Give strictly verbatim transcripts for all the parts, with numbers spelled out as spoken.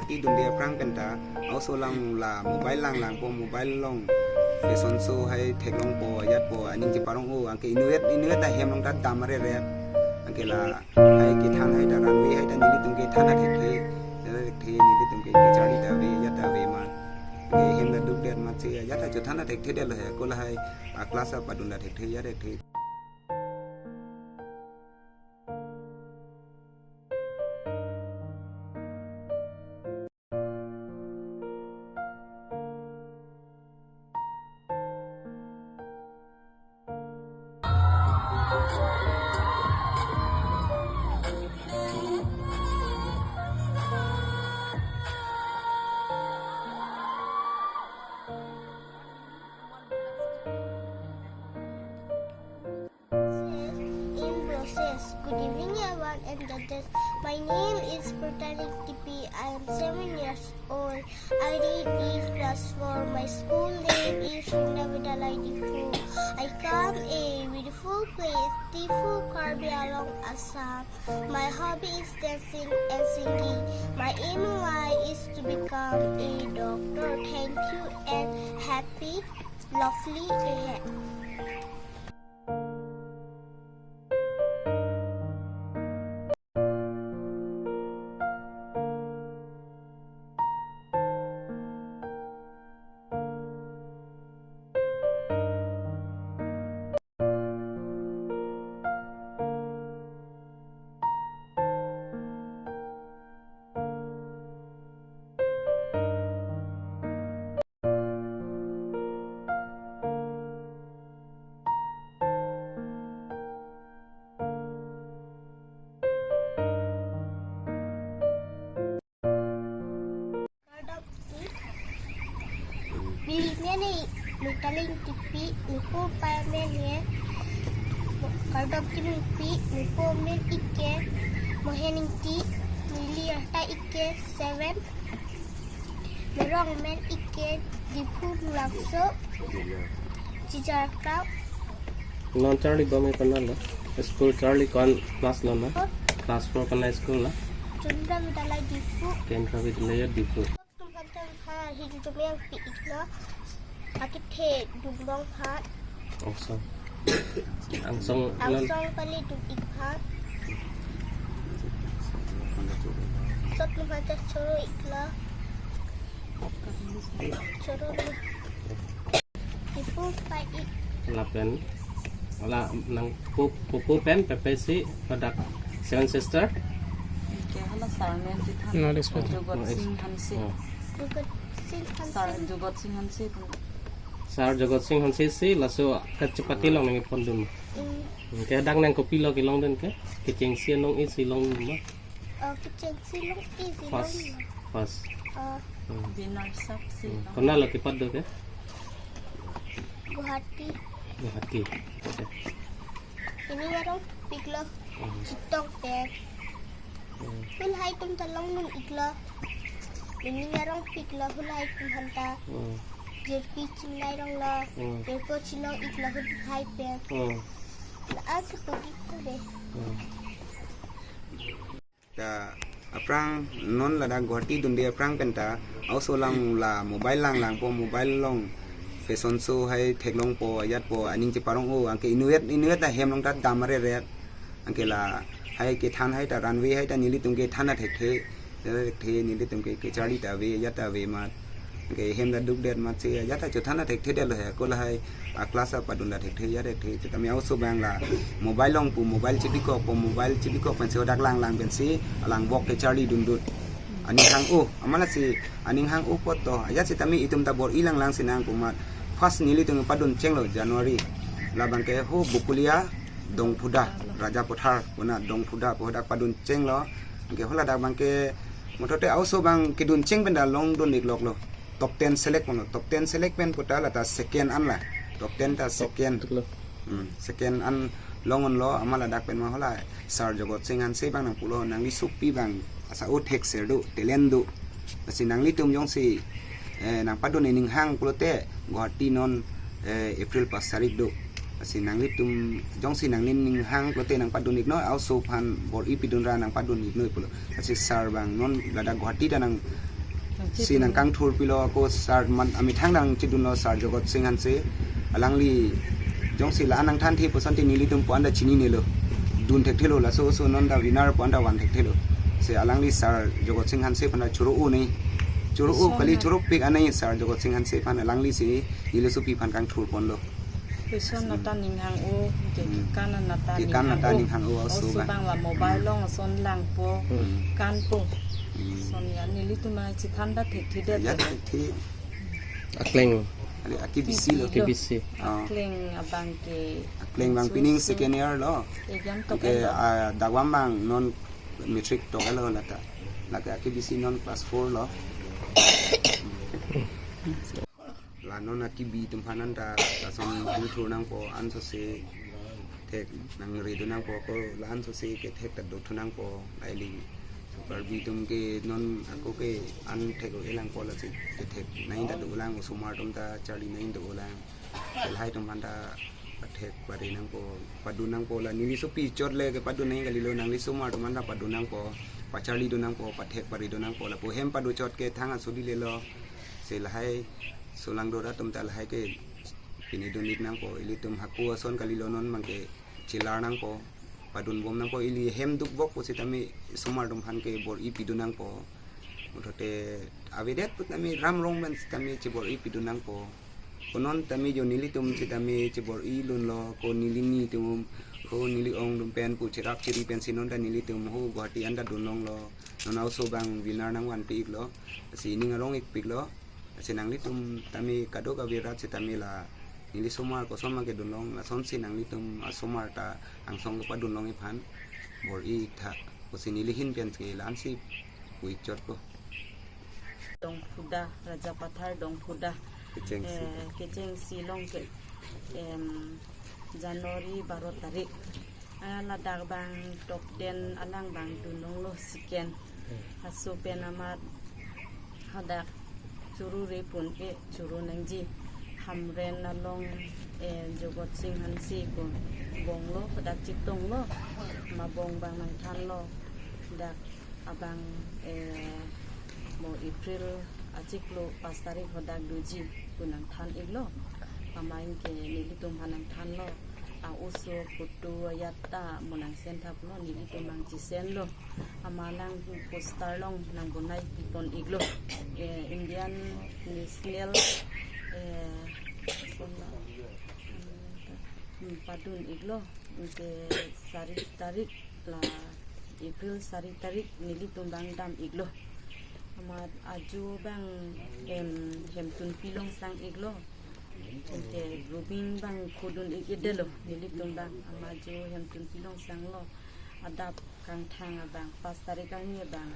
Idunde aphrang penta, aoso alang la mobile langlangpo, mobile along fashion show hai theklongpo, ajatpo, aning cheparong-o, anke inutvet, inutvet ahem along ta dam areret. Anke la hai kethan hai ta runway hai ta nelitum kethan ta thekthe, thekthe nelitum ke kacharli ta ave, ajat ta ave ma. Anke hem ta dukdet amatsi, ajat ta chothan ta thekthedetlo he, ko lahai a class apadun ta thekthe, ajat thekthe. In process. Good evening, everyone and judges. My name is Purtaling T P. I am seven years old. I read in class four. My school name is Sundar Vidyalaya Diphu. I come a beautiful place, Diphu, Karbi Anglong, Assam. My hobby is dancing and singing. My aim in life is to become a doctor. Thank you and happy, lovely day. Kardom ti. Neli amen ke Purtaling T P, nepo pai amen ke Kardom Timungpi, nepo amen ik ke Mohen Ingti, neli arta ik ke seven, nerong amen ik ke Diphu Mlangso, Chijar Kau. Non charli bom-e konatlo? School charli, ko-an class lo na? Four. Class four, ko-an school na? Kendriya Vidyalaya Diphu. Kendriya Vidyalaya Diphu. Tum phan chang pha, hi ju jumeng pi iklo. Akethe dunbong pha. Angsong. Angsong non. Angsong pali dun ik pha. Sot tum phan chang choro iklo. Choro lo. Ipu pai ik. Lapen la nangpo, popo pen pepe si ladak seven sister. Ke hala sar amen chethan. No, this one. Jogot Sing Hanse. Oh. Jogot Sing Hanse. Sar Jogot Sing Hanse. Sar Jogot Sing Hanse si laso kachepate along nangkepondun. Mm. Ke dak nang kopilo kelongdun ke? Kechengsi anong isi longdun ma? Oh, kechengsi anong isi longdun ma? First. First. Oh. Hmm. Winner sap si. Hmm. Konatlo kepadun ke? Guwahati. Guwahati. Okay. Pini arongpiklo. Hmm. Chetong pen. Hmm. Halahai atum ta longdun iklo. Pini arongpiklo halahai atum aphan ta. Hmm. Jirpi chimnai ronglo. Hmm. Jirpo chelong iklo halahai pen. Hmm. La-an si pudi tu de. Hmm. Ta aphrang non ladak Guwahati dunde aphrang penta, aoso alang la mobile langlangpo, mobile along fashion show hai theklongpo, ajatpo, aning cheparong-o, anke inutvet, inutvet ahem along ta dam areret. Anke lahai kethan hai ta runway hai ta nelitum kethan ta thekthe, thekthe nelitum ke kacharli ta ave, ajat ta ave ma. Anke hem ta dukdet amatsi, ajat ta chothan ta thekthedetlo he, ko lahai a class apadun ta thekthe, ajat thekthe, sitame aoso abang la mobile along pu, mobile chibikokpo, mobile chibikok pensi hadak langlang pensi alang vok kacharli dundun. Aning hang-o, amat lasi aning hang-o apot to, ajat sitame itum ta bor-i langlang si nang pu amat. First nelitum padun chenglo January. Labang ke ho Bokolia, Dongphuda, Rajapathar, puna Dongphuda pu hadak padun chenglo. Anke haladak abang ke, muthote aoso abang kedun cheng pen ta longdun ikloklo. Top ten select ponlo. Top ten select pen puta la ta second an la. Top ten ta second. Top, top lo. Hmm, second an longdunlo, amat ladak pen ma hala Sar Jogot Sing Hanse abang nangpulo, nangli sopi abang asa o thekser do, talent do. Lasi nanglitum jongsi, eh, nangpadun ining hang pulote Guwahati non, eh, April pas tarik do. Lasi nanglitum jongsi nangli ning hang pulote nangpadun iknoi, aoso aphan bor-i pidun ra nangpadun iknoi pulo. Lasi sar abang non ladak Guwahati ta nang Si nangkangthur pilo ako sir, man amethang nangchedunlo, sir Jagat Singh Hanse. Alangli jongsi la-an nangthanthe pu asonte nelitum pu-an ta chininelo. Dun thekthelo, laso oso non ta winner pu-an ta van thekthelo. Si alangli sir Jagat Singh Hanse aphan ta choro-o nei. Choro-o kali, choro-pik anei sir Jagat Singh Hanse aphan, alanglisi neli sopi aphan kangthurponlo. Lason nata ning hang-o, ke Hmm. kekan nata Kekan ning nata hang-o. Ning hang-o, oso Oso bang. bang la mobile along ason langpo, Hmm. kanpo. Hmm. Lason ya nelitum ma chethantha thekthedet. Ya, thekthe. Akleng. Ali aki bisi lo. Aki bisi. Oh. Akleng abang ke Akleng abang pining second year lo. Exam to Ke, kelo. ah, dagwam bang non matric to kelo lata. Lake aki bisi non class four lo. La non akibi atum aphan anta lason kangthur nangpo, ansose thek nangredun nangpo, ako la ansose ke thek ta dothu nangpo, laili. So Karbi atum ke non ako ke an thek o-e langpo, lasi ke thek nangji ta dolang, osomar atum ta charli nangji dolang. Lahai atum aphan ta pathek pare nangpo, padun nangpo, la neli sopi chot le ke padun nangji kalilo, nangli somar atum aphan ta padun nangpo, pacharlidun nangpo, pathek paredun nangpo, lapu hem pado chot ke thang asodi lelo. Si lahai solang dora atum ta lahai ke pini dun-ik nangpo, ilitum hako ason kalilo, non bang ke chelar nangpo, padunbom nangpo, ili hem dukvok pusitame somar atum aphan ke bor-i pidun nangpo. Muthote avedet putame ram rong pen sitame chebor-i pidun nangpo. Ko non tame jo nelitum sitame chebor-i dunlo, ko neli nitum, ko neli ong atum pen pu cherap cheri pensi non ta nelitum ho Guwahati anta dunlonglo. Non oso bang winner nangvanpi-iklo. Si ning arong-ikpiklo. Si nanglitum tame kadokave rat sitame la neli somar koson ma kedunlong, lasonsi nanglitum asomar ta angsong kepadunlongji aphan bor-i-iktha pusi neli ahin pen ke la-ansi pu-ik chotpo. Dongphuda, Rajapathar Dongphuda. Kechengsi. Eh, kechengsi along ke, em, January baro tarik. Ah, ladak bang top ten alang bang dunlonglo second. Laso pen amat hadak choro-re pon-e, choro nangji. Hamren along, eh, Jagat Singh Hanse ko bonglo, hadak chetonglo. Ma bong bang nangthanlo. Dak abang, eh, mo April achiklo pas tarik hadak doji pu nangthan-iklo. Amat anke nelitum aphan nangthanlo. A oso photo ajat ta mo nangsenthaplo, nelitum bang chesenlo. Amat alang poster along nangbonai pipon-iklo. Eh, Indian National, eh, hmm, padun-iklo. Anke sari tarik la April sari tarik nelitum bang dam-iklo. Amat ajo bang, em, Hemtunpi along sang-iklo. Anke grooming bang kodun-ik-edetlo nelitum bang. Amat ajo Hemtunpi along sanglo. Adap kangthang abang pas tarik arni abang,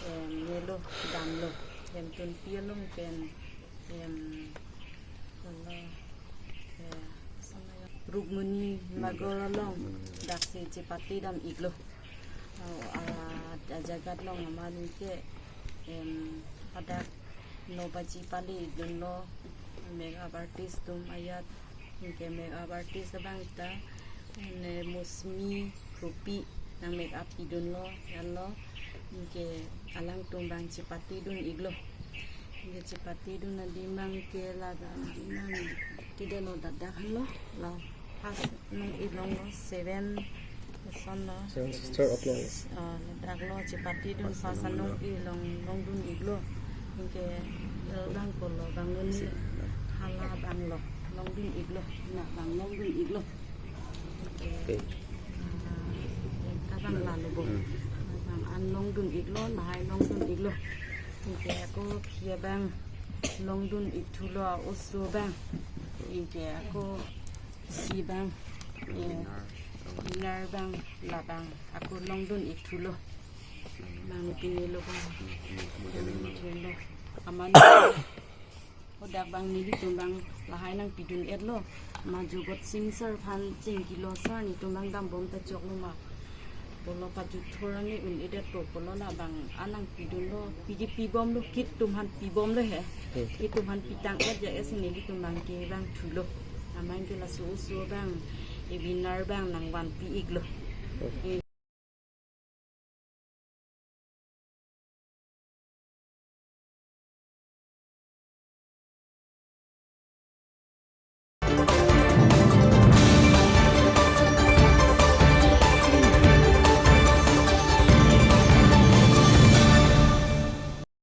em, nelo damlo. Hemtunpi along pen, em, hala, eh, Rukmini Nagar along daksi chepate dam-iklo. Oh, ah, ajagat along amat anke, em, hadak no baji pali dunlo, makeup artist atum ajat, anke makeup artist abang ta, ne Mosmi Kropi nang makeup pidunlo, anlo, anke alangtum bang chepatedun-iklo. Anke chepatedun adim bang ke ladak adim bang tidetlo, ladak anlo, la pas anong-e longlo, seven, lason lo. Seven Sister of Lawrence. Ah, ladak lo chepatedun pas anong-e long, longdun-iklo. Anke, eh, bang kolo, bang lo ne hala bang lo, longdun-iklo, na bang longdun-iklo. Anke, Okay. ah, kabang lalo bo. Hmm. Bang an longdun-iklo, lahai longdun-iklo. Anke ako khia bang longdun-ikthulo, oso bang. Anke ako si bang, eh, winner bang, labang ako longdun-ikthulo. Bang pinelo bang. Thulo. Amat hadak bang nelitum bang lahai nangpidun-etlo. Ma Jagat Singh sir aphan chingkilo, sir netum bang dambom ta choklo ma. Pulo pajut thor ange un-edetpo pulo, labang an nangpidunlo, pidi pibomlo, kit atum aphan pibomlo he. Hmm. Kit atum aphan pitang-et ja esi nelitum bang ke bang thulo. Amat anke laso oso bang, eh, winner bang nangvanpi-iklo. Hmm. Eh,